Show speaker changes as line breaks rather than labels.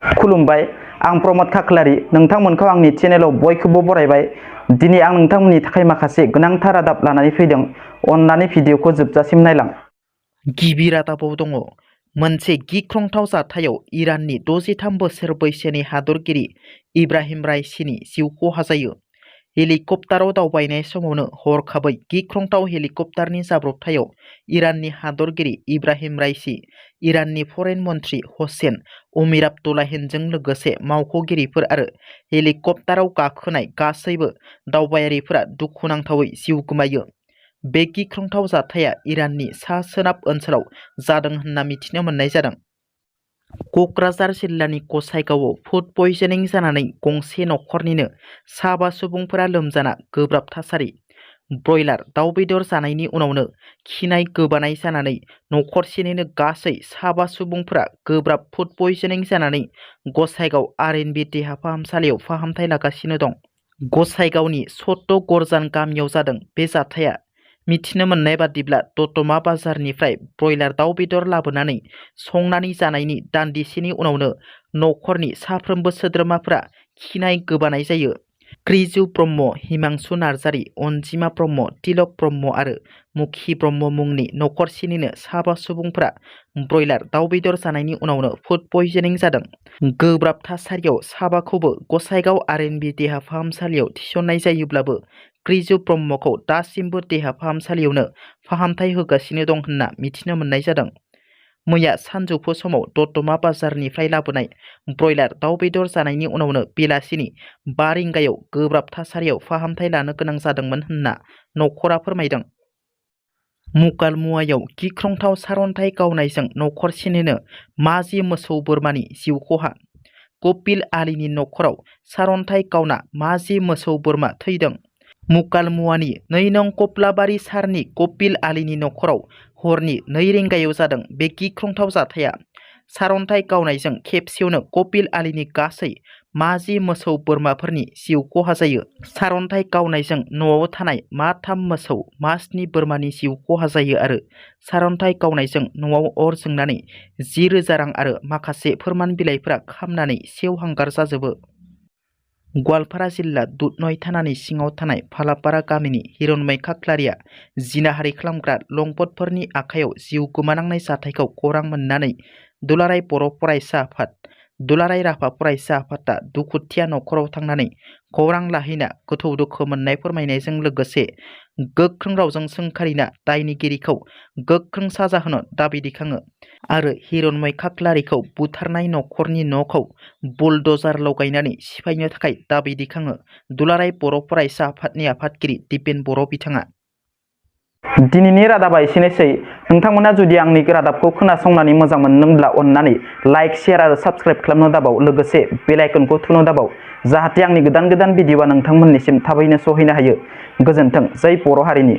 खुलुमबाय आं प्रमद खाख्लारि नोंथांमोनखौ आंनि चेनेलाव बयखौबो बरायबाय। दिनै आं नोंथांमोननि थाखाय माखासे गोनांथार रादाब लानानै फैदों। अन्नानै भिडिअखौ जोबजासिम नायलां।
गिबि रादाबाव दङ मोनसे गिख्रंथाव जाथायाव इराननि 63 बोसोर बैसोनि हादरगिरि इब्राहिम राइसिनि जिउ खहा जायो। हेलिकप्टाराव दावबायनाय समावनो हरखाबै गिख्रंथाव हेलिकप्टारनि जाब्रबथायाव इराननि हादरगिरि इब्राहिम राइसि, इराननि फरेन मन्त्रि हसेन अमीर आब्दुलाहिनजों लोगोसे मावख'गिरिफोर आरो हेलिकप्टाराव गाखोनाय गासैबो दावबायारिफोरा दुखुनांथावै जिउ गोमायो। बे गिख्रंथाव जाथाया इराननि सा-सोनाब ओनसोलाव जादों होनना मिथिनो मोननाय जादों। क'क्राझार जिल्लानि गसाइगावआव फुड पयजनिं जानानै गंसे नखरनिनो 7 सुबुंफोरा लोमजाना गोब्राब थासारि। ब्रयलार दाउ बेदर जानायनि उनावनो खिनाय गोबानाय जानानै नखरसेनिनो गासै 7 सुबुंफोरा गोब्राब फुड पयजनिं जानानै गसाइगाव आर.एन.बि देहा फाहामसालियाव फाहामथाय लागासिनो दं। गसाइगावनि सत्त गरजान गामियाव जादों बे जाथाया। मिथिनो मोननाय बादिब्ला दतमा बाजारनिफ्राय ब्रयलार दाउ बेदर लाबोनानै संनानै जानायनि दान्दिसेनि उनावनो नखरनि साफ्रोमबो सोद्रोमाफोरा खिनाय गोबानाय जायो। क्रिजु ब्रह्म, हिमांशु नार्जारि, अनजिमा ब्रह्म, तिलक ब्रह्म आरो मुखि ब्रह्म मुंनि नखरसेनिनो 7 सुबुंफोरा ब्रयलार दाउ बेदर जानायनि उनावनो फुड पयजनिं जादों। गोब्राब थासारियाव 7खौबो गसाइगाव आर.एन.बि देहा फाहामसालियाव थिसननाय जायोब्लाबो क्रिजु ब्रह्मखौ दासिमबो देहा फाहामसालियावनो फाहामथाय होगासिनो दं होनना मिथिनो मोननाय जादों। मैया सानजौफु समाव दतमा बाजारनिफ्राय लाबोनाय ब्रयलार दाउ बेदर जानायनि उनावनो बेलासिनि 5 रिंगायाव गोब्राब थासारियाव फाहामथाय लानो गोनां जादोंमोन होनना नखरा फोरमायदों। मुकालमुवायाव गिख्रंथाव सारअन्थाइ गावनायजों नखरसेनिनो 50 मोसौ बोरमानि जिउ खहा। कपिल आलीनि नखराव सारअन्थाइ गावना 50 मोसौ बोरमा थैदों। मुकालमुवानि 2 नं कप्लाबारि सारनि कपिल आलीनि नखराव हरनि 2 रिंगायाव जादों बे गिख्रंथाव जाथाया। सारअन्थाइ गावनायजों खेबसेयावनो कपिल आलीनि गासै 50 मोसौ बोरमाफोरनि जिउ खहा जायो। सारअन्थाइ गावनायजों न'आव थानाय 3 मोसौ, 7 बोरमानि जिउ खहा जायो आरो सारअन्थाइ गावनायजों न'आव अर जोंनानै 10,000 रां आरो माखासे फोरमान बिलाइफोरा खामनानै सेवहांगार जाजोबो। गवालपारा जिल्ला दुधनय थानानि सिङाव थानाय फालापारा गामिनि हिरनमै खाख्लारिया जिनाहारि खालामग्रा लंपटफोरनि आखायाव जिउ गोमानांनाय जाथायखौ खौरां मोननानै दुलाराय बर' फरायसा आफाद, दुलाराय राभा फरायसा आफादआ दुखुथिया नखराव थांनानै खौरां लाहैना गोथौ दुखु मोननाय फोरमायनायजों लोगोसे गोख्रों रावजों सोंखारिना दायनिगिरिखौ गोख्रों साजा होनो दाबि दैखाङो आरो हिरनमै खाख्लारिखौ बुथारनाय नखरनि न'खौ बुलडजार लगायनानै सिफायनो थाखाय दाबि दैखाङो दुलाराय बर' फरायसा आफादनि आफादगिरि दिपेन बर' बिथाङा।
दिनैनि रादाबा एसेनोसै। नोंथांमोना जुदि आंनि रादाबखौ खोनासंनानै मोजां मोनदोंब्ला अन्नानै लाइक, शेयार आरो साबस्क्राइब खालामनो दाबाव, लोगोसे बेल आइकनखौ थुनो दाबाव, जाहाथे आंनि गोदान भिडिअआ नोंथांमोननिसिम थाबैनो सहैनो हायो। गोजोन्थों। जै बर' हारिनि।